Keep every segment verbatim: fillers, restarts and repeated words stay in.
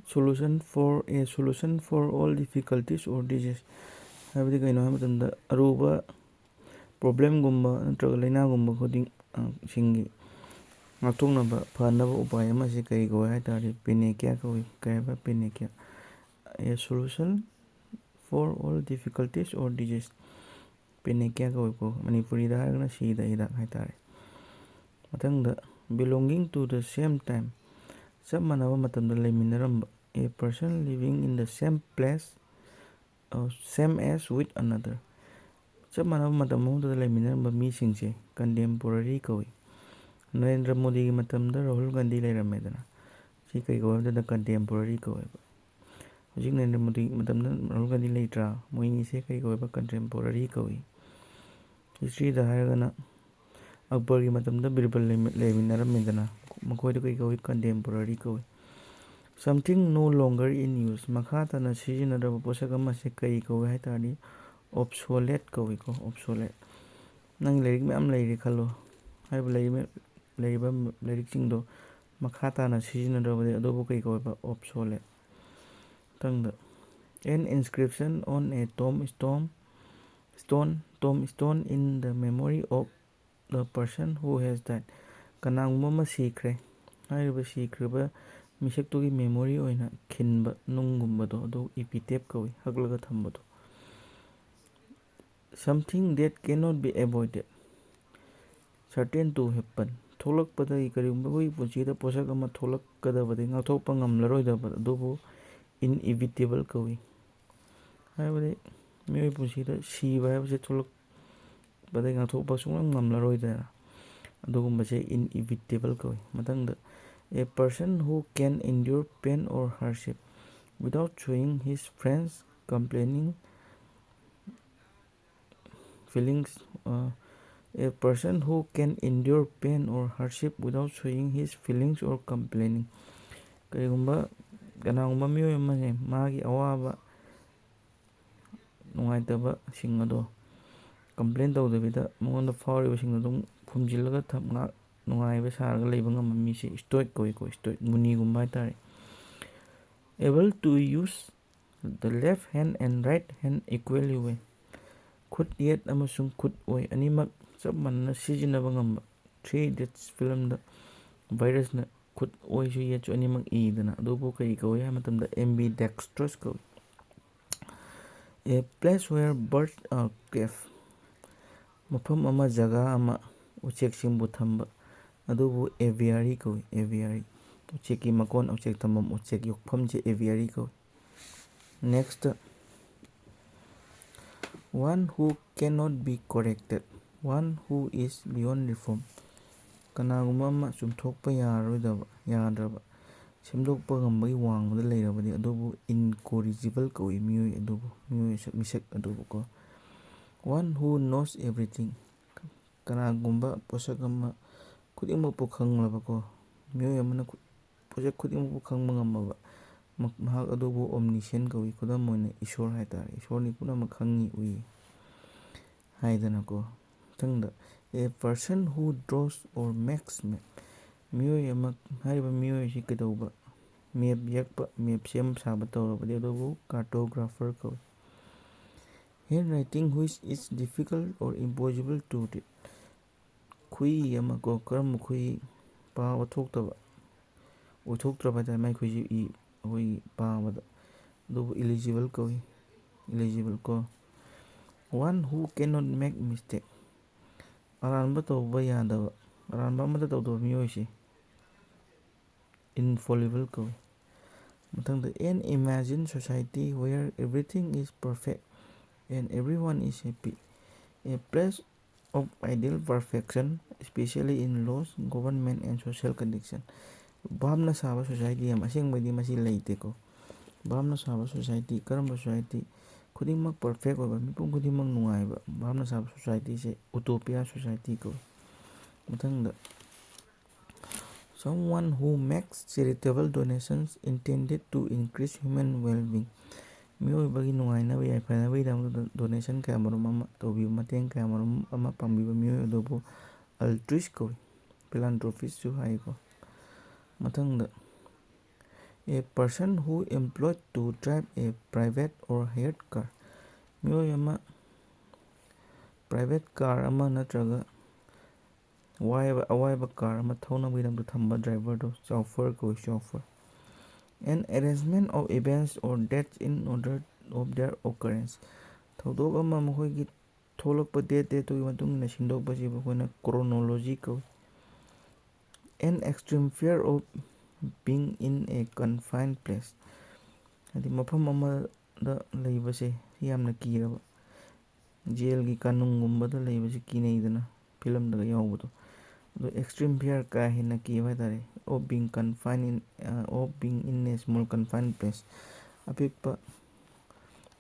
Solution for a solution for all difficulties or disease ꯍꯥꯏꯕꯗꯤ ꯀꯩꯅꯣ ꯍꯥꯏꯕ ꯃꯇꯝꯗ, ꯑꯔꯨꯕ problemꯒꯨꯝꯕ ꯅꯠꯇ꯭ꯔꯒ ꯂꯥꯏꯅꯥꯒꯨꯝꯕ ꯈꯨꯗꯤꯡ ꯁꯤꯡꯒꯤ ꯉꯥꯛꯊꯣꯛꯅꯕ, ꯐꯅꯕ ꯎꯄꯥꯏ ꯑꯃꯁꯦ ꯀꯔꯤ ꯀꯧꯏ ꯍꯥꯏ ꯇꯥꯔꯗꯤ, ꯄꯦꯅꯦꯀꯤꯌꯥ ꯀꯧꯏ꯫ ꯀꯩ ꯍꯥꯏꯕ? ꯄꯦꯅꯦꯀꯤꯌꯥ꯫ A solution for all difficulties or disease꯫ ꯄꯦꯅꯦꯀꯤꯌꯥ ꯀꯧꯏꯀꯣ꯫ ꯃꯅꯤꯄꯨꯔꯤꯗ ꯍꯥꯏꯔꯒꯅ ꯁꯤꯗ ꯍꯤꯗꯥꯛ ꯍꯥꯏꯇꯥꯔꯦ꯫ ꯃꯊꯪꯗ, belonging to the same time, ꯆꯞ ꯃꯥꯟꯅꯕ ꯃꯇꯝꯗ ꯂꯩꯃꯤꯟꯅꯔꯝꯕ꯫ A person living in the same place, uh, same as with another꯫ ꯆꯞ ꯃꯥꯟꯅꯕ ꯃꯇꯝ ꯑꯃꯗ ꯂꯩꯃꯤꯟꯅꯔꯝꯕ ꯃꯤꯁꯤꯡꯁꯦ contemporary ꯀꯧꯏ꯫ ꯅꯔꯦꯟꯗ꯭ꯔ ꯃꯣꯗꯤꯒꯤ ꯃꯇꯝꯗ ꯔꯥꯍꯨꯜ ꯒꯥꯟꯙꯤ ꯂꯩꯔꯝꯃꯦꯗꯅ, ꯁꯤ ꯀꯩ ꯀꯧꯏ ꯍꯥꯏꯕꯗ contemporary ꯀꯧꯋꯦꯕ꯫ ꯍꯧꯖꯤꯛ ꯅꯔꯦꯟꯗ꯭ꯔ ꯃꯣꯗꯤꯒꯤ ꯃꯇꯝꯗ ꯔꯥꯍꯨꯜ ꯒꯥꯟꯙꯤ ꯂꯩꯇ꯭ꯔꯥ? ꯃꯣꯏꯅꯤꯁꯦ ꯀꯩ ꯀꯧꯋꯦꯕ? Contemporary ꯀꯧꯏ꯫ Historyꯗ ꯍꯥꯏꯔꯒꯅ ꯑꯛꯕꯔꯒꯤ ꯃꯇꯝꯗ ꯕꯤꯔꯕꯜ ꯂꯩꯃꯤ-, ꯂꯩꯃꯤꯟꯅꯔꯝꯃꯤꯗꯅ, ꯃꯈꯣꯏꯗ ꯀꯩ ꯀꯧꯏ? Contemporary ꯀꯧꯏ꯫ Something no longer in use, ꯃꯈꯥ ꯇꯥꯅ ꯁꯤꯖꯤꯟꯅꯗ꯭ꯔꯕ ꯄꯣꯠꯁꯛ ꯑꯃꯁꯦ ꯀꯔꯤ ꯀꯧꯏ ꯍꯥꯏ ꯇꯥꯔꯗꯤ, obsolete ꯀꯧꯏꯀꯣ, obsolete꯫ ꯅꯪ ꯂꯥꯏꯔꯤꯛ ꯃꯌꯥꯝ ꯂꯩꯔꯦ ꯈꯜꯂꯣ, ꯍꯥꯏꯔꯤꯕ ꯂꯥꯏꯔꯤꯛ ꯃ-, ꯂꯩꯔꯤꯕ ꯂꯥꯏꯔꯤꯛꯁꯤꯡꯗꯣ ꯃꯈꯥ ꯇꯥꯅ ꯁꯤꯖꯤꯟꯅꯗ꯭ꯔꯕꯗꯤ ꯑꯗꯨꯕꯨ ꯀꯩ ꯀꯧꯋꯦꯕ? Obsolete꯫ ꯃꯊꯪꯗ, an inscription on a tomb, stone, stone, tombstone in the memory of the person who has died꯫ ꯀꯅꯥꯒꯨꯝꯕ ꯑꯃ ꯁꯤꯈ꯭ꯔꯦ, ꯍꯥꯏꯔꯤꯕ ꯁꯤꯈ꯭ꯔꯕ ꯃꯤꯁꯛꯇꯨꯒꯤ memory ꯑꯣꯏꯅ ꯈꯤꯟꯕ ꯅꯨꯡꯒꯨꯝꯕꯗꯣ, ꯑꯗꯨ epitaph ꯀꯧꯏ, ꯍꯛꯂꯒ ꯊꯝꯕꯗꯣ꯫ Something that cannot be avoided, certain to happen, ꯊꯣꯛꯂꯛꯄꯗꯒꯤ, ꯀꯔꯤꯒꯨꯝꯕ ꯑꯩꯈꯣꯏꯒꯤ ꯄꯨꯟꯁꯤꯗ ꯄꯣꯠꯁꯛ ꯑꯃ ꯊꯣꯛꯂꯛꯀꯗꯕꯗꯒꯤ ꯉꯥꯛꯊꯣꯛꯄ ꯉꯝꯂꯔꯣꯏꯗꯕ ꯑꯗꯨꯕꯨ inevitable ꯀꯧꯏ꯫ ꯍꯥꯏꯕꯗꯤ ꯃꯤꯑꯣꯏ ꯄꯨꯟꯁꯤꯗ ꯁꯤꯕ ꯍꯥꯏꯕꯁꯦ ꯊꯣꯛꯂꯛꯄꯗꯒꯤ ꯉꯥꯛꯊꯣꯛꯄ ꯁꯨꯡꯉꯝ ꯉꯝꯂꯔꯣꯏꯗꯅ, ꯑꯗꯨꯒꯨꯝꯕꯁꯦ inevitable ꯀꯧꯏ꯫ ꯃꯊꯪꯗ, a person who can endure pain or hardship without showing his friends complaining, feelings, uh, a person who can endure pain or hardship without showing his feelings or complaining꯫ ꯀꯔꯤꯒꯨꯝꯕ, ꯀꯅꯥꯒꯨꯝꯕ ꯃꯤꯑꯣꯏ ꯑꯃꯁꯦ ꯃꯥꯒꯤ ꯑꯋꯥꯕ, ꯅꯨꯡꯉꯥꯏꯇꯕꯁꯤꯡ ꯑꯗꯣ complain ꯇꯧꯗꯕꯤꯗ ꯃꯉꯣꯟꯗ ꯐꯥꯎꯔꯤꯕꯁꯤꯡꯗꯣ ꯑꯗꯨꯝ ꯈꯨꯝꯖꯤꯜꯂꯒ ꯊꯝ-, ꯉꯥꯛ ꯅꯨꯡꯉꯥꯏꯕ ꯁꯥꯔꯒ ꯂꯩꯕ ꯉꯝꯕ ꯃꯤꯁꯦ stoic ꯀꯧꯏꯀꯣ, stoic, ꯃꯨꯅꯤꯒꯨꯝꯕ ꯍꯥꯏꯇꯥꯔꯦ꯫ Able to use the left hand and right hand equally well. ꯈꯨꯠ ꯌꯦꯠ ꯑꯃꯁꯨꯡ ꯈꯨꯠ ꯑꯣꯏ ꯑꯅꯤꯃꯛ ꯆꯞ ꯃꯥꯟꯅꯅ ꯁꯤꯖꯤꯟꯅꯕ ꯉꯝꯕ꯫ Three Idiots ꯐꯤꯂꯝꯗ ꯚꯥꯏꯔꯁꯅ ꯈꯨꯠ ꯑꯣꯏꯁꯨ ꯌꯦꯠꯁꯨ ꯑꯅꯤꯃꯛ ꯏꯗꯅ, ꯑꯗꯨꯕꯨ ꯀꯔꯤ ꯀꯧꯏ ꯍꯥꯏꯕ ꯃꯇꯝꯗ ambidextrous ꯀꯧꯏ꯫ A place where birds are kept. ꯃꯐꯝ ꯑꯃ, ꯖꯒꯥ ꯑꯃ, ꯎꯆꯦꯛꯁꯤꯡꯕꯨ ꯊꯝꯕ, ꯑꯗꯨꯕꯨ aviary ꯀꯧꯏ꯫ Aviary, ꯎꯆꯦꯛꯀꯤ ꯃꯀꯣꯟ, ꯎꯆꯦꯛ ꯊꯝꯐꯝ, ꯎꯆꯦꯛ ꯌꯣꯛꯐꯝꯁꯦ aviary ꯀꯧꯏ꯫ Next, one who cannot be corrected, one who is beyond reform. ꯀꯅꯥꯒꯨꯝꯕ ꯑꯃ ꯆꯨꯝꯊꯣꯛꯄ ꯌꯥꯔꯔꯣꯏꯗꯕ, ꯌꯥꯗ꯭ꯔꯕ, ꯁꯦꯝꯗꯣꯛꯄ ꯉꯝꯕꯒꯤ ꯋꯥꯡꯃꯗ ꯂꯩꯔꯕꯗꯤ ꯑꯗꯨꯕꯨ incorrigible ꯀꯧꯏ, ꯃꯤꯑꯣꯏ ꯑꯗꯨꯕꯨ, ꯃꯤꯑꯣꯏ ꯁꯛ, ꯃꯤꯁꯛ ꯑꯗꯨꯕꯨꯀꯣ꯫ One who knows everything. ꯀꯅꯥꯒꯨꯝꯕ ꯄꯣꯠꯁꯛ ꯑꯃ ꯈꯨꯗꯤꯡꯃꯛꯄꯨ ꯈꯪꯂꯕꯀꯣ, ꯃꯤꯑꯣꯏ ꯑꯃꯅ ꯈꯨ-, ꯄꯣꯠꯁꯛ ꯈꯨꯗꯤꯡꯃꯛꯄꯨ ꯈꯪꯕ ꯉꯝꯃꯕ, ꯃ-, ꯃꯍꯥꯛ ꯑꯗꯨꯕꯨ omniscient ꯀꯧꯏ꯫ ꯈꯨꯗꯝ ꯑꯣꯏꯅ ꯏꯁꯣꯔ ꯍꯥꯏꯇꯥꯔꯦ, ꯏꯁꯣꯔꯅꯤ ꯄꯨꯝꯅꯃꯛ ꯈꯪꯉꯤ, ꯎꯏ ꯍꯥꯏꯗꯅꯀꯣ꯫ ꯃꯊꯪꯗ, a person who draws or makes map. ꯃꯤꯑꯣꯏ ꯑꯃ, ꯍꯥꯏꯔꯤꯕ ꯃꯤꯑꯣꯏ ꯑꯁꯤ ꯀꯩꯗꯧꯕ, ꯃꯦꯞ ꯌꯦꯛꯄ, ꯃꯦꯞ ꯁꯦꯝ ꯁꯥꯕ ꯇꯧꯔꯕꯗꯤ ꯑꯗꯨꯕꯨ cartographer ꯀꯧꯏ꯫ Handwriting which is difficult or impossible to read. ꯈꯨꯏ ꯑꯃ ꯀꯣ, ꯀꯔꯝꯕ ꯈꯨꯏ, ꯄꯥꯕ ꯊꯣꯛꯇꯕ, ꯑꯣꯏꯊꯣꯛꯇ꯭ꯔꯕ ꯍꯥꯏꯇꯥꯔꯦ, ꯃꯥꯏ ꯈꯨꯏꯁꯤ ꯏ-, ꯑꯩꯈꯣꯏꯒꯤ ꯄꯥꯕꯗ, ꯑꯗꯨꯕꯨ illegible ꯀꯧꯏ, illegible ꯀꯣ꯫ One who cannot make mistake. ꯑꯔꯥꯟꯕ ꯇꯧꯕ ꯌꯥꯗꯕ, ꯑꯔꯥꯟꯕ ꯑꯃꯠꯇ ꯇꯧꯗꯕ ꯃꯤꯑꯣꯏꯁꯤ infallible ꯀꯧꯏ꯫ ꯃꯊꯪꯗ, an imagined society where everything is perfect and everyone is happy. A place of ideal perfection, especially in laws, government and social condition. ꯚꯥꯞꯅ ꯁꯥꯕ society ꯑꯃ, ꯑꯁꯦꯡꯕꯗꯤ ꯃꯁꯤ ꯂꯩꯇꯦꯀꯣ꯫ ꯚꯥꯞꯅ ꯁꯥꯕ society, ꯀꯔꯝꯕ society? ꯈꯨꯗꯤꯡꯃꯛ perfect ꯑꯣꯏꯕ, ꯃꯤꯄꯨꯝ ꯈꯨꯗꯤꯡꯃꯛ ꯅꯨꯡꯉꯥꯏꯕ, ꯚꯥꯞꯅ ꯁꯥꯕ societyꯁꯦ utopia society ꯀꯧꯏ꯫ ꯃꯊꯪꯗ, someone who makes charitable donations intended to increase human well-being. ꯃꯤꯑꯣꯏꯕꯒꯤ ꯅꯨꯡꯉꯥꯏꯅꯕ, ꯌꯥꯏꯐꯅꯕꯒꯤꯗꯃꯛꯇ donation ꯀꯌꯥ ꯃꯔꯨꯝ ꯑꯃ ꯇꯧꯕꯤꯕ, ꯃꯇꯦꯡ ꯀꯌꯥ ꯃꯔꯨꯝ ꯑꯃ ꯄꯥꯡꯕꯤꯕ ꯃꯤꯑꯣꯏ ꯑꯗꯨꯕꯨ altruist ꯀꯧꯏ, philanthropistꯁꯨ ꯍꯥꯏꯀꯣ꯫ ꯃꯊꯪꯗ, A person who employed to drive a private or hired car. ꯃꯤꯑꯣꯏ ꯑꯃ private car ꯑꯃ ꯅꯠꯇ꯭ꯔꯒ ꯋꯥꯏꯕ ꯑꯋꯥꯏꯕ car ꯑꯃ ꯊꯧꯅꯕꯒꯤꯗꯃꯛꯇ ꯊꯝꯕ driverꯗꯣ chauffeur ꯀꯧꯏ, chauffeur. An arrangement of events or dates in order of their occurrence. ꯊꯧꯗꯣꯛ ꯑꯃ ꯃꯈꯣꯏꯒꯤ ꯊꯣꯛꯂꯛꯄ date dateꯇꯨꯒꯤ ꯃꯇꯨꯡ ꯏꯟꯅ ꯁꯤꯟꯗꯣꯛꯄꯁꯤꯕꯨ ꯑꯩꯈꯣꯏꯅ chronology ꯀꯧꯏ꯫ An extreme fear of being in a confined place. ꯍꯥꯏꯗꯤ ꯃꯐꯝ ꯑꯃꯗ ꯂꯩꯕꯁꯦ ꯌꯥꯝꯅ ꯀꯤꯔꯕ, jailꯒꯤ ꯀꯥꯅꯨꯡꯒꯨꯝꯕꯗ ꯂꯩꯕꯁꯦ ꯀꯤꯅꯩꯗꯅ, filmꯗꯒ ꯌꯥꯎꯕꯗꯣ꯫ ꯑꯗꯣ extreme fear, ꯀꯥ ꯍꯦꯟꯅ ꯀꯤꯕ ꯍꯥꯏꯇꯥꯔꯦ, of being confined in, of being in a small confined place, ꯑꯄꯤꯛꯄ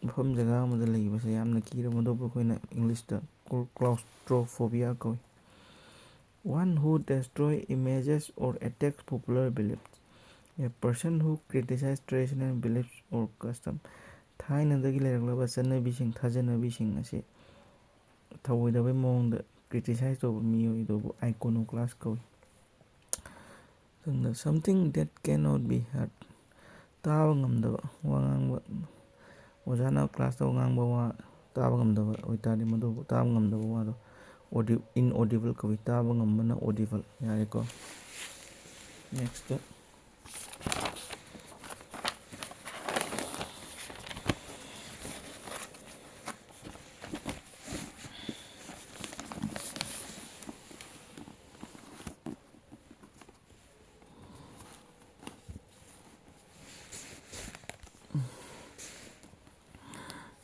ꯃꯐꯝ ꯖꯒꯥ ꯑꯃꯗ ꯂꯩꯕꯁꯦ ꯌꯥꯝꯅ ꯀꯤꯔꯕ, ꯃꯗꯨꯕꯨ ꯑꯩꯈꯣꯏꯅ Englishꯇ claustrophobia ꯀꯧꯏ꯫ One who destroy images or attacks popular beliefs. A person who criticize traditional beliefs or custom. ꯊꯥꯏꯅꯗꯒꯤ ꯂꯩꯔꯛꯂꯕ ꯆꯠꯅꯕꯤꯁꯤꯡ, ꯊꯥꯖꯅꯕꯤꯁꯤꯡ ꯑꯁꯤ ꯊꯧꯑꯣꯏꯗꯕꯩ ꯃꯑꯣꯡꯗ criticize ꯇꯧꯕ ꯃꯤꯑꯣꯏ ꯑꯗꯨꯕꯨ iconoclast ꯀꯧꯏ꯫ ꯃꯊꯪꯗ, something that cannot be heard. ꯇꯥꯕ ꯉꯝꯗꯕ ꯋꯥ ꯉꯥꯡꯕ, ꯑꯣꯖꯥꯅ classꯇ ꯉꯥꯡꯕ ꯋꯥ ꯇꯥꯕ ꯉꯝꯗꯕ ꯑꯣꯏꯇꯥꯔꯗꯤ, ꯃꯗꯨꯕꯨ ꯇꯥꯕ ꯉꯝꯗꯕ ꯋꯥꯗꯣ audi-, inaudible ꯀꯧꯏ꯫ ꯇꯥꯕ ꯉꯝꯕꯅ audible꯫ ꯌꯥꯔꯦꯀꯣ? Next.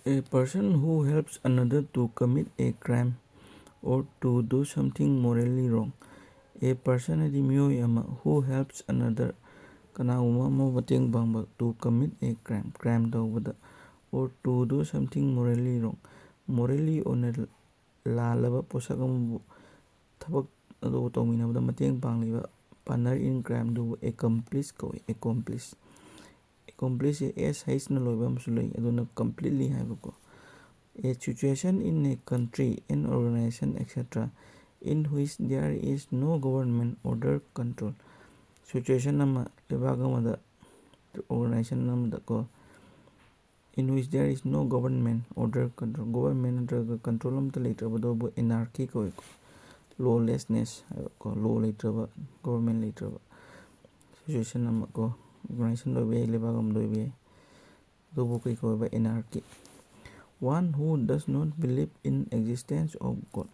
A person who helps another to commit a crime or to do something morally wrong. A person ꯍꯥꯏꯗꯤ ꯃꯤꯑꯣꯏ ꯑꯃ, who helps another, ꯀꯅꯥꯒꯨꯝꯕ ꯑꯃꯕꯨ ꯃꯇꯦꯡ ꯄꯥꯡꯕ, to commit a crime, crime ꯇꯧꯕꯗ, or to do something morally wrong, morally ꯑꯣꯏꯅ ꯂꯥꯜꯂꯕ ꯄꯣꯠꯁꯛ ꯑꯃꯕꯨ, ꯊꯕꯛ ꯑꯗꯨꯕꯨ ꯇꯧꯃꯤꯟꯅꯕꯗ ꯃꯇꯦꯡ ꯄꯥꯡꯂꯤꯕ partner in crimeꯗꯨꯕꯨ accomplice ꯀꯧꯏ, accomplice꯫ Accompliceꯁꯦ S Hꯅ ꯂꯣꯏꯕ ꯑꯃꯁꯨ ꯂꯩ, ꯑꯗꯨꯅ completely ꯍꯥꯏꯕꯀꯣ꯫ A situation in a country, an organization, et cetera, in which there is no government order control. Situation ꯑꯃ, ꯂꯩꯕꯥꯛ ꯑꯃꯗ organization ꯑꯃꯗꯀꯣ, in which there is no government order, control, government ꯅꯠꯇ꯭ꯔꯒ control ꯑꯝꯇ ꯂꯩꯇ꯭ꯔꯕꯗꯨꯕꯨ anarchy ꯀꯧꯏꯀꯣ꯫ Lawlessness ꯍꯥꯏꯕꯀꯣ, law ꯂꯩꯇ꯭ꯔꯕ, government ꯂꯩꯇ꯭ꯔꯕ situation ꯑꯃ ꯀꯣ, organization ꯑꯣꯏꯕ ꯌꯥꯏ, ꯂꯩꯕꯥꯛ ꯑꯃꯗ ꯑꯣꯏꯕ ꯌꯥꯏ, ꯑꯗꯨꯕꯨ ꯀꯩ ꯀꯧꯋꯦꯕ? Anarchy꯫ One who does not believe in existence of God,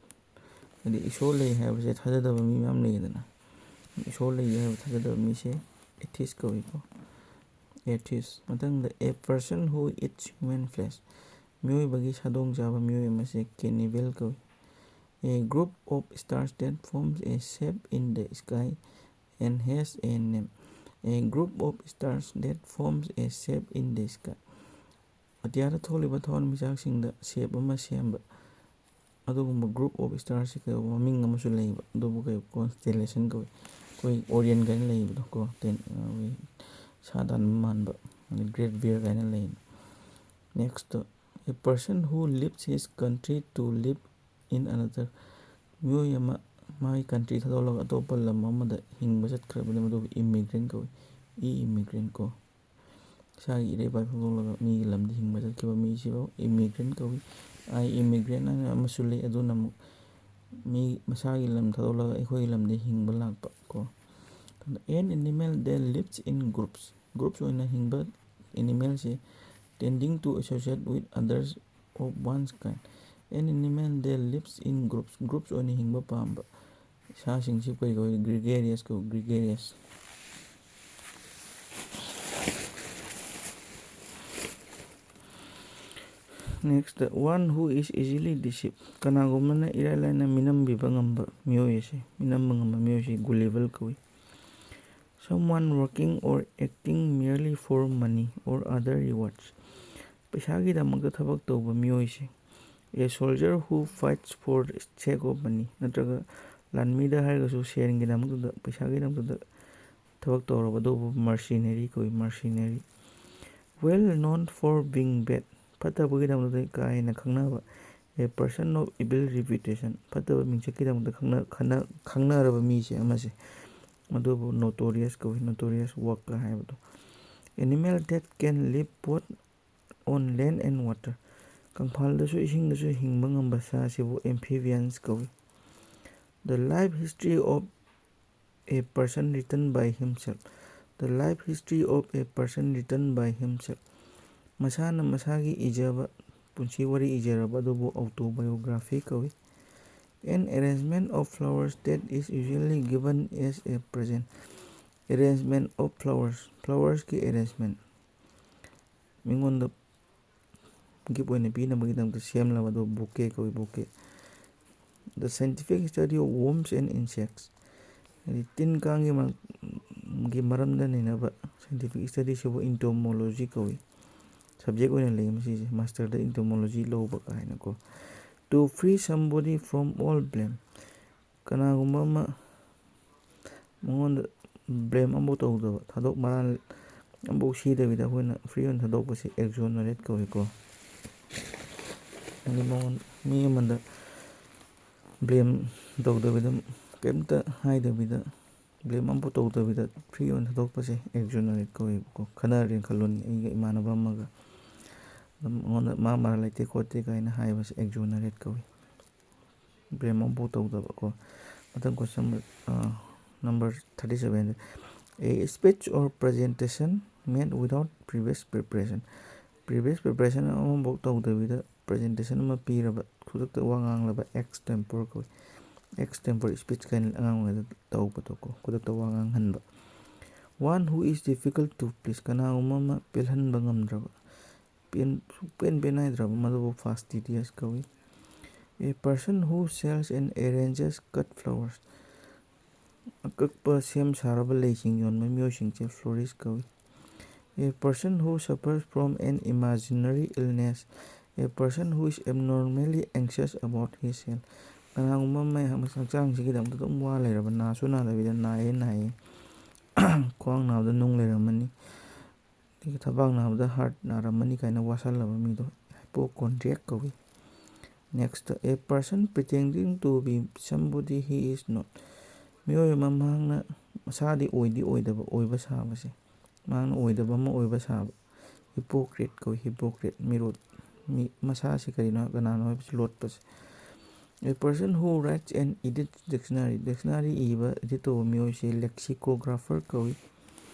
ꯍꯥꯏꯗꯤ ꯏꯁꯣꯔ ꯂꯩ ꯍꯥꯏꯕꯁꯦ ꯊꯥꯖꯗꯕ ꯃꯤ ꯃꯌꯥꯝ ꯂꯩꯗꯅ, ꯏꯁꯣꯔ ꯂꯩ ꯍꯥꯏꯕ ꯊꯥꯖꯗꯕ ꯃꯤꯁꯦ atheist ꯀꯧꯏꯀꯣ꯫ Atheist꯫ ꯃꯊꯪꯗ, a person who eats human flesh, ꯃꯤꯑꯣꯏꯕꯒꯤ ꯁꯥꯗꯣꯡ ꯆꯥꯕ ꯃꯤꯑꯣꯏ ꯑꯃꯁꯦ cannibal ꯀꯧꯏ꯫ A group of stars that forms a shape in the sky and has a name. A group of stars that forms a shape in the sky. ꯑꯇꯤꯌꯥꯗ ꯊꯣꯛꯂꯤꯕ ꯊꯋꯥꯟꯃꯤꯆꯥꯛꯁꯤꯡꯗ shape ꯑꯃ ꯁꯦꯝꯕ ꯑꯗꯨꯒꯨꯝꯕ group of stars ꯁꯤ ꯀꯩ ꯃꯃꯤꯡ ꯑꯃꯁꯨ ꯂꯩꯕ, ꯑꯗꯨꯕꯨ ꯀꯩ constellation ꯀꯧꯏ꯫ ꯑꯩꯈꯣꯏ Orion ꯀꯥꯏꯅ ꯂꯩꯕꯗꯣ ꯀꯣ, ꯇꯦꯟ-, ꯑꯩꯈꯣꯏ ꯁꯥ ꯇꯥꯟꯕ ꯃꯥꯟꯕ, ꯑꯗꯩ Great Bear ꯀꯥꯏꯅ ꯂꯩ꯫ Next, a person who leaves his country to live in another, ꯃꯤꯑꯣꯏ ꯑꯃ ꯃꯥꯒꯤ country ꯊꯥꯗꯣꯛꯂꯒ ꯑꯇꯣꯞꯄ ꯂꯝ ꯑꯃꯗ ꯍꯤꯡꯕ ꯆꯠꯈ꯭ꯔꯕꯅꯤ, ꯃꯗꯨꯕꯨ immigrant ꯀꯧꯏ꯫ E immigrant ꯀꯣ꯫ ꯏꯁꯥꯒꯤ ꯏꯔꯩꯄꯥꯛ ꯊꯥꯗꯣꯛꯂꯒ ꯃꯤꯒꯤ ꯂꯝꯗ ꯍꯤꯡꯕ ꯆꯠꯈꯤꯕ ꯃꯤꯁꯤꯕꯨ immigrant ꯀꯧꯏ꯫ I immigrant ꯍꯥꯏꯅ ꯑꯃꯁꯨ ꯂꯩ, ꯑꯗꯨꯅ ꯑꯃꯨꯛ ꯃꯤ ꯃꯁꯥꯒꯤ ꯂꯝ ꯊꯥꯗꯣꯛꯂꯒ ꯑꯩꯈꯣꯏꯒꯤ ꯂꯝꯗ ꯍꯤꯡꯕ ꯂꯥꯛꯄ ꯀꯣ꯫ An animal that lives in groups, groups ꯑꯣꯏꯅ ꯍꯤꯡꯕ animal say, tending to associate with others of one's kind. An animal that lives in groups, groups ꯑꯣꯏꯅ ꯍꯤꯡꯕ ꯄꯥꯝꯕ ꯁꯥꯁꯤꯡꯁꯤ ꯀꯔꯤ ꯀꯧꯏ? Gregarious ꯀꯧꯏ, gregarious꯫ Next, one who is easily deceived, ꯀꯅꯥꯒꯨꯝꯕꯅ ꯏꯔꯥꯏ ꯂꯥꯏꯅ ꯃꯤꯅꯝꯕꯤꯕ ꯉꯝꯕ ꯃꯤꯑꯣꯏ ꯑꯁꯤ, ꯃꯤꯅꯝꯕ ꯉꯝꯕ ꯃꯤꯑꯣꯏ ꯑꯁꯤ gullible ꯀꯧꯏ꯫ Someone working or acting merely for money or other rewards, ꯄꯩꯁꯥꯒꯤꯗꯃꯛꯇ ꯊꯕꯛ ꯇꯧꯕ ꯃꯤꯑꯣꯏꯁꯦ꯫ A soldier who fights for the sake of money, ꯅꯠꯇ꯭ꯔꯒ ꯂꯥꯟꯃꯤꯗ ꯍꯥꯏꯔꯒꯁꯨ ꯁꯦꯟꯒꯤꯗꯃꯛꯇꯗ, ꯄꯩꯁꯥꯒꯤꯗꯃꯛꯇꯗ ꯊꯕꯛ ꯇꯧꯔꯕ ꯑꯗꯨꯕꯨ mercenary ꯀꯧꯏ, mercenary꯫ Well known for being bad, ꯐꯠꯇꯕꯒꯤꯗꯃꯛꯇꯗ ꯀꯥ ꯍꯦꯟꯅ ꯈꯪꯅꯕ꯫ A person of evil reputation, ꯐꯠꯇꯕ ꯃꯤꯡꯆꯠꯀꯤꯗꯃꯛꯇ ꯈꯪꯅ-, ꯈꯟꯅ-, ꯈꯪꯅꯔꯕ ꯃꯤꯁꯦ ꯑꯃꯁꯦ, ꯃꯗꯨꯕꯨ notorious ꯀꯧꯏ, notorious ꯋꯥꯛꯀ ꯍꯥꯏꯕꯗꯣ꯫ Animal that can live both on land and water. ꯀꯪꯐꯥꯜꯗꯁꯨ ꯏꯁꯤꯡꯗꯁꯨ ꯍꯤꯡꯕ ꯉꯝꯕ ꯁꯥ ꯑꯁꯤꯕꯨ amphibians ꯀꯧꯏ꯫ The life history of a person written by himself. The life history of a person written by himself. ꯃꯁꯥꯅ ꯃꯁꯥꯒꯤ ꯏꯖꯕ, ꯄꯨꯟꯁꯤ ꯋꯥꯔꯤ ꯏꯖꯔꯕ ꯑꯗꯨꯕꯨ autobiography ꯀꯧꯏ꯫ An arrangement of flowers that is usually given as a present. Arrangement of flowers, flowersꯀꯤ arrangement꯫ ꯃꯤꯉꯣꯟꯗ gift ꯑꯣꯏꯅ ꯄꯤꯅꯕꯒꯤꯗꯃꯛꯇ ꯁꯦꯝꯂꯕ ꯑꯗꯨ bouquet ꯀꯧꯏ, bouquet꯫ The scientific study of worms and insects. ꯍꯥꯏꯗꯤ ꯇꯤꯟ ꯀꯥꯡꯒꯤ ꯃꯔꯝ-, ꯒꯤ ꯃꯔꯝꯗ ꯅꯩꯅꯕ scientific study ꯁꯤꯕꯨ entomology ꯀꯧꯏ꯫ Subject ꯑꯣꯏꯅ ꯂꯩ ꯃꯁꯤꯁꯦ, masterꯗ entomology ꯂꯧꯕ ꯀꯥꯏꯅꯀꯣ꯫ To free somebody from all blame. ꯀꯅꯥꯒꯨꯝꯕ ꯑꯃ ꯃꯉꯣꯟꯗ blame ꯑꯃꯐꯥꯎ ꯇꯧꯗꯕ, ꯊꯥꯗꯣꯛ ꯃꯔꯥꯜ ꯑꯃꯐꯥꯎ ꯁꯤꯗꯕꯤꯗ ꯑꯩꯈꯣꯏꯅ free ꯑꯣꯏꯅ ꯊꯥꯗꯣꯛꯄꯁꯤ exonerate ꯀꯧꯏꯀꯣ꯫ ꯍꯥꯏꯗꯤ ꯃꯉꯣꯟ-, ꯃꯤ ꯑꯃꯗ blame ꯇꯧꯗꯕꯤꯗ, ꯀꯩꯝꯇ ꯍꯥꯏꯗꯕꯤꯗ, blame ꯑꯃꯐꯥꯎ ꯇꯧꯗꯕꯤꯗ free ꯑꯣꯏꯅ ꯊꯥꯗꯣꯛꯄꯁꯦ exonerate ꯀꯧꯋꯦꯕꯀꯣ꯫ ꯈꯠꯅꯔꯦꯅ ꯈꯜꯂꯣꯅꯦ ꯑꯩꯒ ꯏꯃꯥꯟꯅꯕ ꯑꯃꯒ, ꯑꯗꯨꯝ ꯑꯩꯉꯣꯟꯗ ꯃꯥ ꯃꯔꯥꯜ ꯂꯩꯇꯦ ꯈꯣꯠꯇꯦ ꯀꯥꯏꯅ ꯍꯥꯏꯕꯁꯦ exonerate ꯀꯧꯏ꯫ Blame ꯑꯃꯐꯥꯎ ꯇꯧꯗꯕꯀꯣ꯫ ꯃꯊꯪ question number, ꯑ, number thirty seven꯫ A speech or presentation made without previous preparation. Previous preparation ꯑꯃꯐꯥꯎ ꯇꯧꯗꯕꯤꯗ presentation ꯑꯃ ꯄꯤꯔꯕ, ꯈꯨꯗꯛꯇ ꯋꯥ ꯉꯥꯡꯂꯕ extempore ꯀꯧꯏ꯫ Extempore speech ꯀꯥꯏꯅ ꯑꯉꯥꯡ ꯑꯣꯏꯔꯤꯉꯩꯗ ꯇꯧꯕꯗꯣꯀꯣ, ꯈꯨꯗꯛꯇ ꯋꯥ ꯉꯥꯡꯍꯟꯕ꯫ One who is difficult to please, ꯀꯅꯥꯒꯨꯝꯕ ꯑꯃ ꯄꯦꯜꯍꯟꯕ ꯉꯝꯗ꯭ꯔꯕ, ꯄꯦꯟ-, ꯁꯨꯡꯄꯦꯟ ꯄꯦꯟ ꯅꯥꯏꯗ꯭ꯔꯕ, ꯃꯗꯨꯕꯨ fastidious ꯀꯧꯏ꯫ A person who sells and arranges cut flowers, ꯑꯀꯛꯄ ꯁꯦꯝ ꯁꯥꯔꯕ ꯂꯩꯁꯤꯡ ꯌꯣꯟꯕ ꯃꯤꯑꯣꯏꯁꯤꯡꯁꯦ florist ꯀꯧꯏ꯫ A person who suffers from an imaginary illness, a person who is abnormally anxious about his health. ꯀꯅꯥꯒꯨꯝꯕ ꯑꯃ ꯍꯛꯆꯥꯡꯁꯤꯒꯤꯗꯃꯛꯇ ꯑꯗꯨꯝ ꯋꯥ ꯂꯩꯔꯕ, ꯅꯥꯁꯨ ꯅꯥꯗꯕꯤꯗ ꯅꯥꯏꯌꯦ ꯅꯥꯏꯌꯦ, ꯈ꯭ꯋꯥꯡ ꯅꯥꯕꯗ ꯅꯨꯡ ꯂꯩꯔꯝꯃꯅꯤ, ꯑꯗꯒꯤ ꯊꯕꯥꯛ ꯅꯥꯕꯗ heart ꯅꯥꯔꯝꯃꯅꯤ ꯀꯥꯏꯅ ꯋꯥꯁꯜꯂꯕ ꯃꯤꯗꯣ hypochondriac ꯀꯧꯏ꯫ Next, a person pretending to be somebody he is not. ꯃꯤꯑꯣꯏ ꯑꯃ ꯃꯍꯥꯛꯅ ꯃꯁꯥꯗꯤ ꯑꯣꯏꯗꯤ ꯑꯣꯏꯗꯕ, ꯑꯣꯏꯕ ꯁꯥꯕꯁꯦ꯫ ꯃꯍꯥꯛꯅ ꯑꯣꯏꯗꯕ ꯑꯃ ꯑꯣꯏꯕ ꯁꯥꯕ꯫ Hypocrite ꯀꯧꯏ, hypocrite꯫ ꯃꯤꯔꯣꯠ, ꯃꯤ, ꯃꯁꯥꯁꯤ ꯀꯔꯤꯅꯣ, ꯀꯅꯥꯅꯣ ꯍꯥꯏꯕꯁꯤ ꯂꯣꯠꯄꯁꯦ꯫ A person who writes and edits dictionary, dictionary ꯏꯕ, edit ꯇꯧꯕ ꯃꯤꯑꯣꯏꯁꯤ lexicographer ꯀꯧꯏ꯫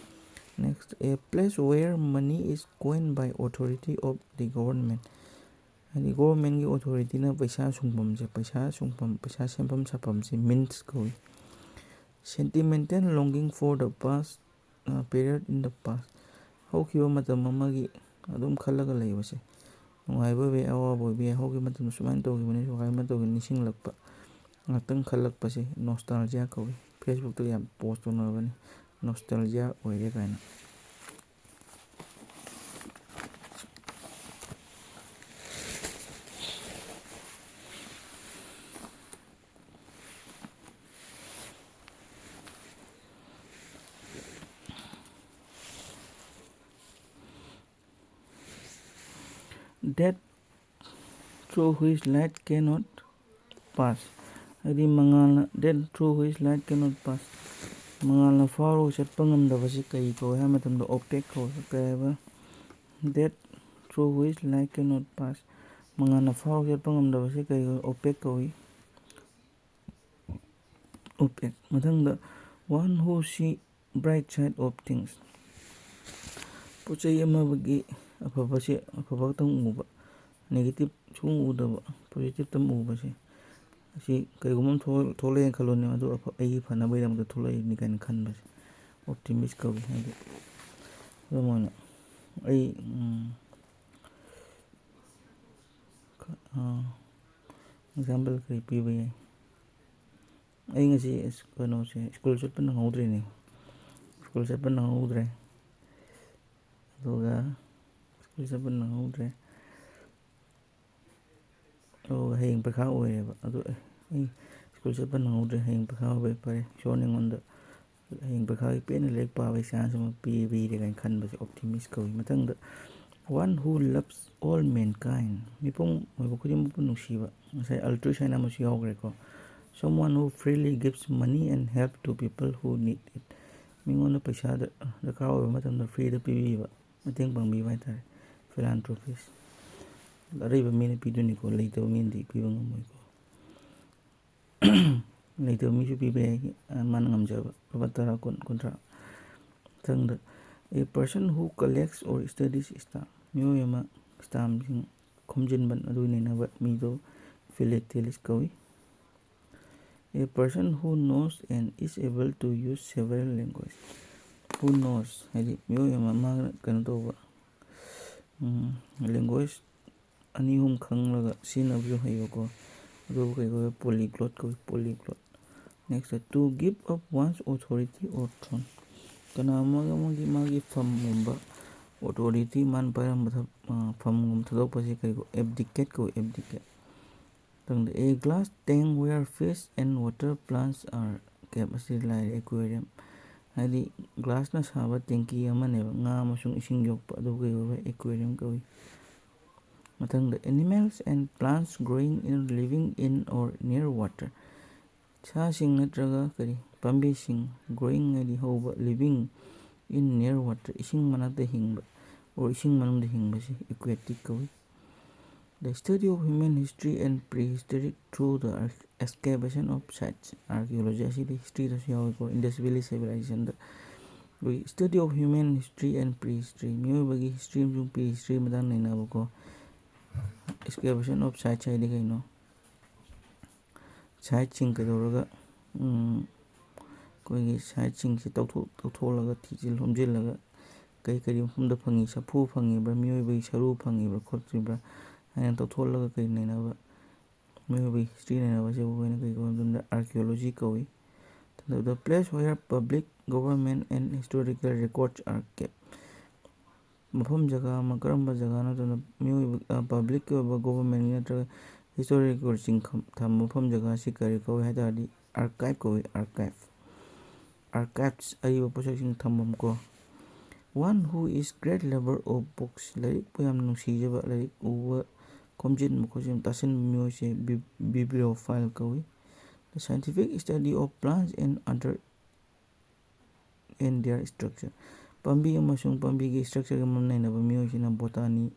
Next, a place where money is coined by authority of the government꯫ ꯍꯥꯏꯗꯤ governmentꯀꯤ authorityꯅ ꯄꯩꯁꯥ ꯁꯨꯡꯐꯝꯁꯦ, ꯄꯩꯁꯥ ꯁꯨꯡꯐꯝ, ꯄꯩꯁꯥ ꯁꯦꯝꯐꯝ ꯁꯥꯐꯝꯁꯦ mint ꯀꯧꯏ꯫ Sentimental longing for the past, period in the past꯫ ꯍꯧꯈꯤꯕ ꯃꯇꯝ ꯑꯃꯒꯤ ꯑꯗꯨꯝ ꯈꯜꯂꯒ ꯂꯩꯕꯁꯦ꯫ ꯅꯨꯡꯉꯥꯏꯕ ꯑꯣꯏꯕ ꯌꯥꯏ, ꯑꯋꯥꯕ ꯑꯣꯏꯕ ꯌꯥꯏ, ꯍꯧꯈꯤꯕ ꯃꯇꯝꯗ ꯁꯨꯃꯥꯏꯅ ꯇꯧꯈꯤꯕꯅꯤ, ꯁꯨꯃꯥꯏꯅ ꯇꯧꯈꯤꯕꯅꯤ ꯅꯤꯡꯁꯤꯡꯂꯛꯄ, ꯉꯥꯛꯇꯪ ꯈꯜꯂꯛꯄꯁꯦ nostalgia ꯀꯧꯏ꯫ Facebookꯇ ꯌꯥꯝ post ꯇꯧꯅꯕꯅꯤ, nostalgia ꯑꯣꯏꯔꯦ ꯀꯥꯏꯅ꯫ That through which light cannot pass꯫ ꯍꯥꯏꯗꯤ ꯃꯉꯥꯜꯅ, that through which light cannot pass꯫ ꯃꯉꯥꯜꯅ ꯐꯥꯎꯔꯒ ꯆꯠꯄ ꯉꯝꯗꯕꯁꯤ ꯀꯔꯤ ꯀꯧꯏ ꯍꯥꯏꯕ ꯃꯇꯝꯗ opaque ꯀꯧꯏ꯫ ꯀꯔꯤ ꯍꯥꯏꯕ? That through which light cannot pass꯫ ꯃꯉꯥꯜꯅ ꯐꯥꯎꯔꯒ ꯆꯠꯄ ꯉꯝꯗꯕꯁꯤ ꯀꯔꯤ ꯀꯧꯏ? Opaque ꯀꯧꯏ꯫ Opaque꯫ ꯃꯊꯪꯗ, one who see bright side of things꯫ ꯄꯣꯠ ꯆꯩ ꯑꯃꯒꯤ ꯑꯐꯕꯁꯦ, ꯑꯐꯕ ꯈꯛꯇꯪ ꯎꯕ, negative ꯁꯨꯡꯎ ꯎꯗꯕ, positive ꯇꯪ ꯎꯕꯁꯦ꯫ ꯑꯁꯤ ꯀꯩꯒꯨꯝꯕ ꯑꯃ ꯊꯣꯛ-, ꯊꯣꯛꯂꯛꯑꯦꯅ ꯈꯜꯂꯣꯅꯦ, ꯑꯗꯨ ꯑꯐ-, ꯑꯩꯒꯤ ꯐꯅꯕꯒꯤꯗꯃꯛꯇ ꯊꯣꯛꯂꯛꯏꯅꯤ ꯀꯥꯏꯅ ꯈꯟꯕꯁꯦ optimist ꯀꯧꯏ꯫ ꯍꯥꯏꯗꯤ ꯑꯗꯨꯃꯥꯏꯅ ꯑꯩ, ꯎꯝ, ꯈ-, ꯑ, example ꯀꯔꯤ ꯄꯤꯕ ꯌꯥꯏ? ꯑꯩ ꯉꯁꯤ ꯏꯁ-, ꯀꯩꯅꯣꯁꯦ, ꯁ꯭ꯀꯨꯜ ꯆꯠꯄ ꯅꯪꯍꯧꯗ꯭ꯔꯦꯅꯦ꯫ ꯁ꯭ꯀꯨꯜ ꯆꯠꯄ ꯅꯪꯍꯧꯗ꯭ꯔꯦ꯫ ꯑꯗꯨꯒ ꯁ꯭ꯀꯨꯜ ꯆꯠꯄ ꯅꯪꯍꯧꯗ꯭ꯔꯦ꯫ ꯑꯗꯨꯒ ꯍꯌꯦꯡ ꯄꯩꯈꯥ ꯑꯣꯏꯔꯦꯕ꯫ ꯑꯗꯨ ꯑꯩ ꯁ꯭ꯀꯨꯜ ꯆꯠꯄ ꯅꯪꯍꯧꯗ꯭ꯔꯦ, ꯍꯌꯦꯡ ꯄꯩꯈꯥ ꯑꯣꯏꯕꯩ ꯐꯔꯦ, ꯏꯁꯣꯔꯅ ꯑꯩꯉꯣꯟꯗ ꯍꯌꯦꯡ ꯄꯩꯈꯥꯒꯤ ꯄꯦꯟꯅ ꯂꯥꯏꯔꯤꯛ ꯄꯥꯕꯒꯤ chance ꯑꯃ ꯄꯤꯕꯤꯔꯦ ꯀꯥꯏꯅ ꯈꯟꯕꯁꯦ optimist ꯀꯧꯏ꯫ ꯃꯊꯪꯗ, one who loves all mankind꯫ ꯃꯤꯄꯨꯝ ꯑꯣꯏꯕ ꯈꯨꯗꯤꯡꯃꯛꯄꯨ ꯅꯨꯡꯁꯤꯕ꯫ ꯉꯁꯥꯏ altruist ꯍꯥꯏꯅ ꯑꯃꯁꯨ ꯌꯥꯎꯈ꯭ꯔꯦꯀꯣ꯫ Someone who freely gives money and help to people who need it꯫ ꯃꯤꯉꯣꯟꯗ ꯄꯩꯁꯥ ꯗꯔꯀꯥꯔ ꯑꯣꯏꯕ ꯃꯇꯝꯗ ꯐ꯭ꯔꯤꯗ ꯄꯤꯕꯤꯕ, ꯃꯇꯦꯡ ꯄꯥꯡꯕꯤꯕ ꯍꯥꯏꯇꯥꯔꯦ, ꯐꯤꯂꯥꯟꯊ꯭ꯔꯣꯄꯤꯁ꯫ ꯑꯔꯩꯕ ꯃꯤꯅ ꯄꯤꯗꯣꯏꯅꯤꯀꯣ, ꯂꯩꯇꯕ ꯃꯤꯅꯗꯤ ꯄꯤꯕ ꯉꯝꯃꯣꯏꯀꯣ꯫ ꯂꯩꯇꯕ ꯃꯤꯁꯨ ꯄꯤꯕ ꯌꯥꯏ, ꯃꯥꯅ ꯉꯝꯖꯕ ꯂꯨꯄꯥ ꯇꯔꯥ, ꯀꯨꯟ, ꯀꯨꯟꯊ꯭ꯔꯥ꯫ ꯃꯊꯪꯗ, a person who collects or studies stamp, ꯃꯤꯑꯣꯏ ꯑꯃ ꯁ꯭ꯇꯥꯝꯁꯤꯡ ꯈꯣꯝꯖꯤꯟꯕ ꯑꯗꯨ ꯅꯩꯅꯕ ꯃꯤꯗꯣ ꯐꯤꯂꯦꯇꯦꯂꯤꯁ ꯀꯧꯏ꯫ A person who knows and is able to use several language, who knows ꯍꯥꯏꯗꯤ ꯃꯤꯑꯣꯏ ꯑꯃ ꯃꯥꯅ ꯀꯩꯅꯣ ꯇꯧꯕ, ꯂꯦꯡꯒ꯭ꯋꯦꯖ ꯑꯅꯤ ꯑꯍꯨꯝ ꯈꯪꯂꯒ ꯁꯤꯖꯤꯟꯅꯕꯁꯨ ꯍꯩꯕꯀꯣ, ꯑꯗꯨꯕꯨ ꯀꯩ ꯀꯧꯋꯦ? Polyglot ꯀꯧꯋꯤ, polyglot꯫ Next, to give up one's authority or throne, ꯀꯅꯥ ꯑꯃꯒꯤ ꯃꯥꯒꯤ ꯐꯝꯒꯨꯝꯕ, ꯑꯣꯊꯣꯔꯤꯇꯤ ꯃꯥꯅ ꯄꯥꯏꯔꯝꯕ ꯐꯝꯒꯨꯝꯕ ꯊꯥꯗꯣꯛꯄꯁꯦ ꯀꯔꯤ ꯀꯧꯋꯤ? Abdicate ꯀꯧꯋꯤ, abdicate꯫ ꯃꯊꯪꯗ, a glass tank where fish and water plants are kept, ꯑꯁꯤ ꯂꯥꯏꯔꯦ, aquarium꯫ ꯍꯥꯏꯗꯤ ꯒ꯭ꯂꯥꯁꯅ ꯁꯥꯕ ꯇꯦꯡꯀꯤ ꯑꯃꯅꯦꯕ, ꯉꯥ ꯑꯃꯁꯨꯡ ꯏꯁꯤꯡ ꯌꯣꯛꯄ, ꯑꯗꯨ ꯀꯩ ꯀꯧꯋꯦ? Aquarium ꯀꯧꯏ꯫ ꯃꯊꯪꯗ, animals and plants growing in, living in or near water, ꯁꯥꯁꯤꯡ ꯅꯠꯇ꯭ꯔꯒ ꯀꯔꯤ, ꯄꯥꯝꯕꯤꯁꯤꯡ, growing ꯍꯥꯏꯗꯤ ꯍꯧꯕ, living in near water, ꯏꯁꯤꯡ ꯃꯅꯥꯛꯇ ꯍꯤꯡꯕ, or ꯏꯁꯤꯡ ꯃꯅꯨꯡꯗ ꯍꯤꯡꯕꯁꯤ aquatic ꯀꯧꯏ꯫ The study of human history and prehistory through the excavation of sites, archaeology ꯑꯁꯤꯗꯤ ꯍꯤꯁꯇ꯭ꯔꯤꯗꯁꯨ ꯌꯥꯎꯏꯀꯣ, Indus Valley civilizationꯗ꯫ ꯑꯩꯈꯣꯏ study of human history and prehistory, ꯃꯤꯑꯣꯏꯕꯒꯤ ꯍꯤꯁꯇ꯭ꯔꯤ ꯑꯃꯁꯨꯡ ꯄ꯭ꯔꯤ ꯍꯤꯁꯇ꯭ꯔꯤ ꯃꯇꯥꯡ ꯅꯩꯅꯕꯀꯣ꯫ Excavation of sites ꯍꯥꯏꯗꯤ ꯀꯩꯅꯣ? ꯁꯥꯏꯠꯁꯤꯡ ꯀꯩꯗꯧꯔꯒ, ꯑꯩꯈꯣꯏꯒꯤ ꯁꯥꯏꯠꯁꯤꯡꯁꯤ ꯇꯧꯊꯣꯛ-, ꯇꯧꯊꯣꯛꯂꯒ, ꯊꯤꯖꯤꯜ ꯍꯨꯝꯖꯤꯜꯂꯒ, ꯀꯔꯤ ꯀꯔꯤ ꯃꯐꯝꯗ ꯐꯪꯉꯤ, ꯁꯥꯐꯨ ꯐꯪꯉꯤꯕ꯭ꯔꯥ, ꯃꯤꯑꯣꯏꯕꯒꯤ ꯁꯔꯨ ꯐꯪꯉꯤꯕ꯭ꯔꯥ ꯈꯣꯠꯈꯤꯕ꯭ꯔꯥ ꯍꯥꯏꯅ ꯇꯧꯊꯣꯛꯂꯒ ꯀꯔꯤ ꯅꯩꯅꯕ, ꯃꯤꯑꯣꯏꯕꯒꯤ ꯍꯤꯁꯇ꯭ꯔꯤ ꯅꯩꯅꯕꯁꯤꯕꯨ ꯑꯩꯈꯣꯏꯅ ꯀꯔꯤ ꯀꯧꯏ ꯍꯥꯏꯕ ꯃꯇꯝꯗ archaeology ꯀꯧꯏ꯫ The place where public, government and historical records are kept, ꯃꯐꯝ ꯖꯒꯥ ꯑꯃ, ꯀꯔꯝꯕ ꯖꯒꯥ ꯅꯠꯇ꯭ꯔꯒ ꯃꯤꯑꯣꯏꯕ, ꯄꯕ꯭ꯂꯤꯛꯀꯤ ꯑꯣꯏꯕ, ꯒꯣꯕꯔꯃꯦꯟꯒꯤ ꯅꯠꯇ꯭ꯔꯒ ꯍꯤꯁꯇꯣꯔꯤꯀꯦꯜꯁꯤꯡ ꯊꯝꯕ ꯃꯐꯝ ꯖꯒꯥꯁꯤ ꯀꯔꯤ ꯀꯧꯏ ꯍꯥꯏ ꯇꯥꯔꯗꯤ, archive ꯀꯧꯏ, archive꯫ Archives, ꯑꯔꯤꯕ ꯄꯣꯠꯁꯛꯁꯤꯡ ꯊꯝꯐꯝ ꯀꯣ꯫ One who is great lover of books, ꯂꯥꯏꯔꯤꯛꯄꯨ ꯌꯥꯝꯅ ꯅꯨꯡꯁꯤꯖꯕ, ꯂꯥꯏꯔꯤꯛ ꯎꯕ, ꯈꯣꯝꯖꯤꯟꯕ ꯈꯣꯠꯆꯤꯟꯕ, ꯇꯥꯁꯤꯟꯕ ꯃꯤꯑꯣꯏꯁꯦ bib-, bibliophile ꯀꯧꯏ꯫ The scientific study of plants and other and their structure. ꯄꯥꯝꯕꯤ ꯑꯃꯁꯨꯡ ꯄꯥꯝꯕꯤꯒꯤ structureꯒ ꯃꯔꯤ ꯂꯩꯅꯕ ꯃꯤꯑꯣꯏꯁꯤꯅ botany,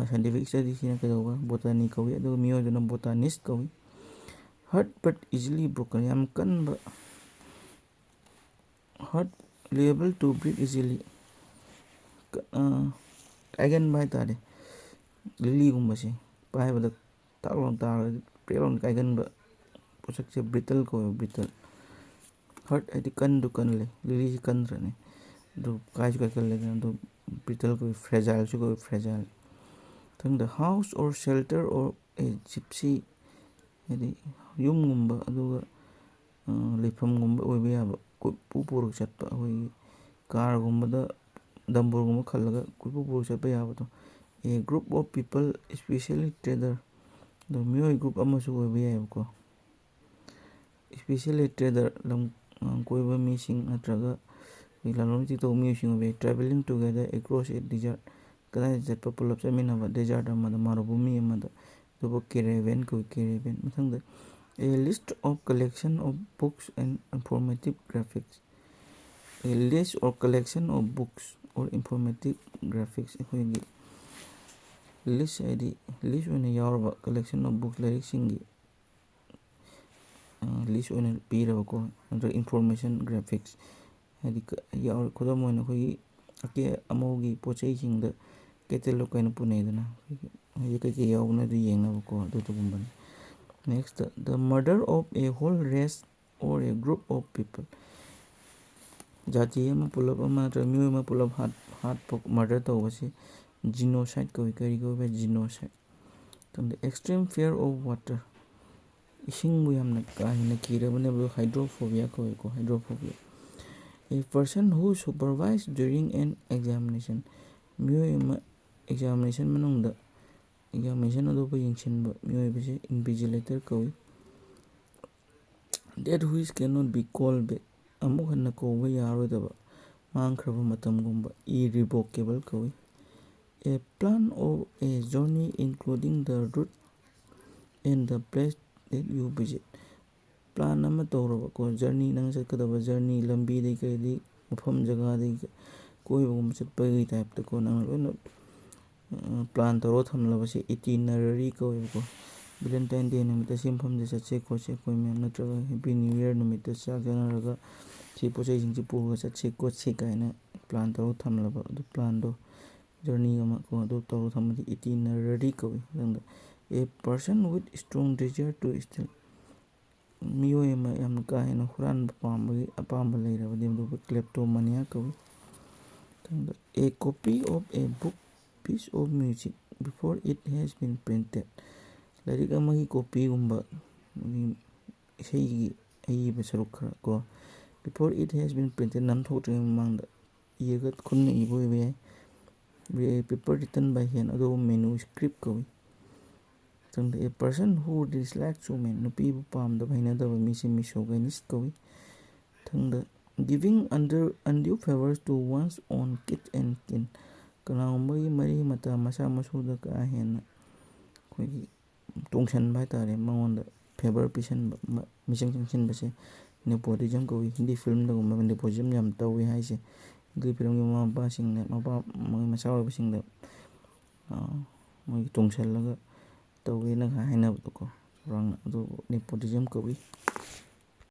scientific studiesꯁꯤꯅ ꯀꯩꯗꯧꯕ? Botany ꯀꯧꯏ꯫ ꯑꯗꯨꯒ ꯃꯤꯑꯣꯏꯗꯨꯅ botanist ꯀꯧꯏ꯫ Hard but easily broken, ꯌꯥꯝ ꯀꯟꯕ, hard, liable to break easily, ꯀꯥꯏꯒꯟꯕ ꯍꯥꯏꯇꯥꯔꯦ꯫ ꯂꯤꯂꯤꯒꯨꯝꯕꯁꯦ ꯄꯥꯏꯕꯗ ꯇꯥꯛ ꯂꯥꯎꯅ ꯇꯥꯔꯒꯗꯤ ꯄ꯭ꯔꯦꯛ ꯂꯥꯎꯅ ꯀꯥꯏꯒꯟꯕ ꯄꯣꯠꯁꯛꯁꯦ brittle ꯀꯧꯋꯦ, brittle꯫ Hard ꯍꯥꯏꯗꯤ ꯀꯟꯗꯨ ꯀꯜꯂꯦ, ꯂꯤꯂꯤꯁꯤ ꯀꯟꯗ꯭ꯔꯅꯦ, ꯑꯗꯨ ꯀꯥꯏꯁꯨ ꯀꯥꯏꯒꯜꯂꯦꯗꯅ, ꯑꯗꯨ brittle ꯀꯧꯋꯦ, fragileꯁꯨ ꯀꯧꯋꯦ, fragile꯫ ꯃꯊꯪꯗ house or shelter or a gypsy, ꯍꯥꯏꯗꯤ ꯌꯨꯝꯒꯨꯝꯕ, ꯑꯗꯨꯒ ꯂꯩꯐꯝꯒꯨꯝꯕ ꯑꯣꯏꯕ ꯌꯥꯕ, ꯀꯣꯏꯄꯨ ꯄꯨꯔꯒ ꯆꯠꯄ, ꯑꯩꯈꯣꯏꯒꯤ ꯀꯥꯔꯒꯨꯝꯕꯗ ꯗꯝꯕꯨꯔꯒꯨꯝꯕ ꯈꯜꯂꯒ ꯀꯣꯏꯄꯨ ꯄꯨꯔꯒ ꯆꯠꯄ ꯌꯥꯕꯗꯣ꯫ A group of people, especially trader, ꯑꯗꯣ ꯃꯤꯑꯣꯏ group ꯑꯃꯁꯨ ꯑꯣꯏꯕ ꯌꯥꯏꯑꯕꯀꯣ꯫ Especially trader, ꯂꯝ ꯀꯣꯏꯕ ꯃꯤꯁꯤꯡ ꯅꯠꯇ꯭ꯔꯒ ꯑꯩꯈꯣꯏ ꯂꯂꯣꯟ ꯏꯇꯤꯛ ꯇꯧꯕ ꯃꯤꯑꯣꯏꯁꯤꯡ ꯑꯣꯏꯕ ꯌꯥꯏ꯫ Traveling together across a desert, ꯀꯗꯥꯏꯗ ꯆꯠꯄ ꯄꯨꯂꯞ ꯆꯠꯃꯤꯟꯅꯕ, desert ꯑꯃꯗ, ꯃꯔꯨꯚꯨꯃꯤ ꯑꯃꯗ꯫ ꯑꯗꯨꯕꯨ caravan ꯀꯧꯏ, caravan꯫ ꯃꯊꯪꯗ, a list of collection of books and informative graphics, a list or collection of books or informative graphics꯫ ꯑꯩꯈꯣꯏꯒꯤ list ꯍꯥꯏꯗꯤ list ꯑꯣꯏꯅ ꯌꯥꯎꯔꯕ collection of books, ꯂꯥꯏꯔꯤꯛꯁꯤꯡꯒꯤ list ꯑꯣꯏꯅ ꯄꯤꯔꯕꯀꯣ, ꯅꯠꯇ꯭ꯔꯒ information graphics ꯍꯥꯏꯗꯤ ꯌꯥꯎꯔꯦ꯫ ꯈꯨꯗꯝ ꯑꯣꯏꯅ ꯑꯩꯈꯣꯏꯒꯤ ꯑꯀꯦ ꯑꯃꯧꯒꯤ ꯄꯣꯠ ꯆꯩꯁꯤꯡꯗ catalog ꯑꯣꯏꯅ ꯄꯨꯅꯩꯗꯅ, ꯍꯧꯖꯤꯛ ꯀꯩꯀꯩ ꯌꯥꯎꯕꯅꯣ ꯑꯗꯨ ꯌꯦꯡꯅꯕꯀꯣ, ꯑꯗꯨꯗꯨꯒꯨꯝꯕꯅꯤ꯫ Next, the murder of a whole race or a group of people, ꯖꯥꯇꯤ ꯑꯃ ꯄꯨꯂꯞ ꯑꯃ ꯅꯠꯇ꯭ꯔꯒ ꯃꯤꯑꯣꯏ ꯑꯃ ꯄꯨꯂꯞ ꯍꯥꯠ ꯍꯥꯠꯄ, murder ꯇꯧꯕꯁꯤ genocide ꯀꯧꯏ꯫ ꯀꯔꯤ ꯀꯧꯏ? Genocide꯫ ꯃꯊꯪꯗ, extreme fear of water, ꯏꯁꯤꯡꯕꯨ ꯌꯥꯝꯅ ꯀꯥ ꯍꯦꯟꯅ ꯀꯤꯔꯕꯅꯦꯕ, hydrophobia ꯀꯧꯏꯀꯣ, hydrophobia꯫ A person who supervise during an examination, ꯃꯤꯑꯣꯏ ꯑꯃ examination ꯃꯅꯨꯡꯗ examination ꯑꯗꯨꯕꯨ ꯌꯦꯡꯁꯤꯟꯕ ꯃꯤꯑꯣꯏꯕꯁꯦ invigilator ꯀꯧꯏ꯫ That which cannot be called back, ꯑꯃꯨꯛ ꯍꯟꯅ ꯀꯧꯕ ꯌꯥꯔꯣꯏꯗꯕ, ꯃꯥꯡꯈ꯭ꯔꯕ ꯃꯇꯝꯒꯨꯝꯕ, irrevocable ꯀꯧꯏ꯫ A plan of a journey including the route and the place that you visit, plan ꯑꯃ ꯇꯧꯔꯕꯀꯣ, ꯖꯔꯅꯤ, ꯅꯪ ꯆꯠꯀꯗꯕ ꯖꯔꯅꯤ, ꯂꯝꯕꯤꯗꯒꯤ ꯀꯩꯗꯒꯤ, ꯃꯐꯝ ꯖꯒꯥꯗꯒꯤ ꯀꯣꯏꯕꯒꯨꯝꯕ ꯆꯠꯄꯒꯤ ꯇꯥꯏꯞꯇꯀꯣ, ꯅꯪ ꯂꯣꯏꯅ ꯄ꯭ꯂꯥꯟ ꯇꯧꯔꯒ ꯊꯝꯂꯕꯁꯦ ꯏꯇꯤꯅꯔꯔꯤ ꯀꯧꯋꯦꯕꯀꯣ꯫ ꯚꯦꯂꯦꯟꯇꯥꯏꯟ ꯗꯦ ꯅꯨꯃꯤꯠꯇ ꯁꯤ ꯃꯐꯝꯁꯦ ꯆꯠꯁꯦ ꯈꯣꯠꯁꯦ ꯑꯩꯈꯣꯏ ꯃꯌꯥꯝ, ꯅꯠꯇ꯭ꯔꯒ ꯍꯦꯄꯤ ꯅ꯭ꯌꯨ ꯏꯌꯔ ꯅꯨꯃꯤꯠꯇ ꯆꯥꯛ ꯆꯥꯅꯔꯒ ꯁꯤ ꯄꯣꯠ ꯆꯩꯁꯤꯡꯁꯤ ꯄꯨꯔꯒ ꯆꯠꯁꯦ ꯈꯣꯠꯁꯦ ꯀꯥꯏꯅ ꯄ꯭ꯂꯥꯟ ꯇꯧꯔꯒ ꯊꯝꯂꯕ ꯑꯗꯨ ꯄ꯭ꯂꯥꯟꯗꯣ, ꯖꯔꯅꯤ ꯑꯃ ꯀꯣ, ꯑꯗꯨ ꯇꯧꯔꯒ ꯊꯝꯕꯗꯤ ꯏꯇꯤꯅꯔꯔꯤ ꯀꯧꯏ꯫ ꯃꯊꯪꯗ, a person with strong desire to steal, ꯃꯤꯑꯣꯏ ꯑꯃ ꯌꯥꯝꯅ ꯀꯥ ꯍꯦꯟꯅ ꯍꯨꯔꯥꯟꯕ ꯄꯥꯝꯕꯒꯤ ꯑꯄꯥꯝꯕ ꯂꯩꯔꯕꯗꯤ ꯃꯗꯨꯕꯨ ꯀ꯭ꯂꯦꯞꯇꯣꯃꯥꯅꯤꯌꯥ ꯀꯧꯏ꯫ ꯃꯊꯪꯗ, a copy of a book, piece of music before it has been printed, ꯂꯥꯏꯔꯤꯛ ꯑꯃꯒꯤ ꯀꯣꯄꯤꯒꯨꯝꯕ, ꯏꯁꯩꯒꯤ ꯑꯏꯕ ꯁꯔꯨꯛ ꯈꯔ ꯀꯣ, before it has been printed, ꯅꯝꯊꯣꯛꯇ꯭ꯔꯤꯉꯩ ꯃꯃꯥꯡꯗ ꯏꯔꯒ ꯈꯨꯠꯅ ꯏꯕ ꯑꯣꯏꯕ ꯌꯥꯏ꯫ A paper written by hand, ꯑꯗꯨꯕꯨ ꯃꯦꯅꯨ ꯁ꯭ꯀ꯭ꯔꯤꯞ ꯀꯧꯏ꯫ ꯃꯊꯪꯗ, a person who dislikes women, ꯅꯨꯄꯤꯕꯨ ꯄꯥꯝꯗꯕ, ꯍꯩꯅꯗꯕ ꯃꯤꯁꯦ ꯃꯤꯁꯣꯒꯥꯏꯅꯤꯁ ꯀꯧꯏ꯫ ꯃꯊꯪꯗ, giving under undue favors to one's own kith and kin, ꯀꯅꯥꯒꯨꯝꯕꯒꯤ ꯃꯔꯤ ꯃꯇꯥ, ꯃꯆꯥ ꯃꯁꯨꯗ ꯀꯥ ꯍꯦꯟꯅ ꯑꯩꯈꯣꯏꯒꯤ ꯇꯣꯡꯁꯟꯕ ꯍꯥꯏꯇꯥꯔꯦ, ꯃꯉꯣꯟꯗ ꯐꯦꯕꯔ ꯄꯤꯁꯟꯕ, ꯃ-, ꯃꯤꯆꯪ ꯆꯪꯁꯤꯟꯕꯁꯦ ꯅꯦꯄꯣꯇꯤꯖꯝ ꯀꯧꯏ꯫ ꯍꯤꯟꯗꯤ ꯐꯤꯂꯝꯗꯒꯨꯝꯕ ꯅꯦꯄꯣꯇꯤꯖꯝ ꯌꯥꯝ ꯇꯧꯏ ꯍꯥꯏꯁꯦ꯫ ꯍꯤꯟꯗꯤ ꯐꯤꯂꯝꯒꯤ ꯃꯃꯥ ꯃꯄꯥꯁꯤꯡꯅ ꯃꯄꯥ, ꯃꯣꯏ ꯃꯆꯥ ꯑꯣꯏꯕꯁꯤꯡꯗ, ꯑ, ꯃꯣꯏꯒꯤ ꯇꯣꯡꯁꯜꯂꯒ ꯇꯧꯋꯦꯅ ꯍꯥꯏꯅꯕꯗꯣꯀꯣ, ꯆꯥꯎꯔꯥꯛꯅ꯫ ꯑꯗꯨ ꯅꯦꯄꯣꯇꯤꯖꯝ ꯀꯧꯏ꯫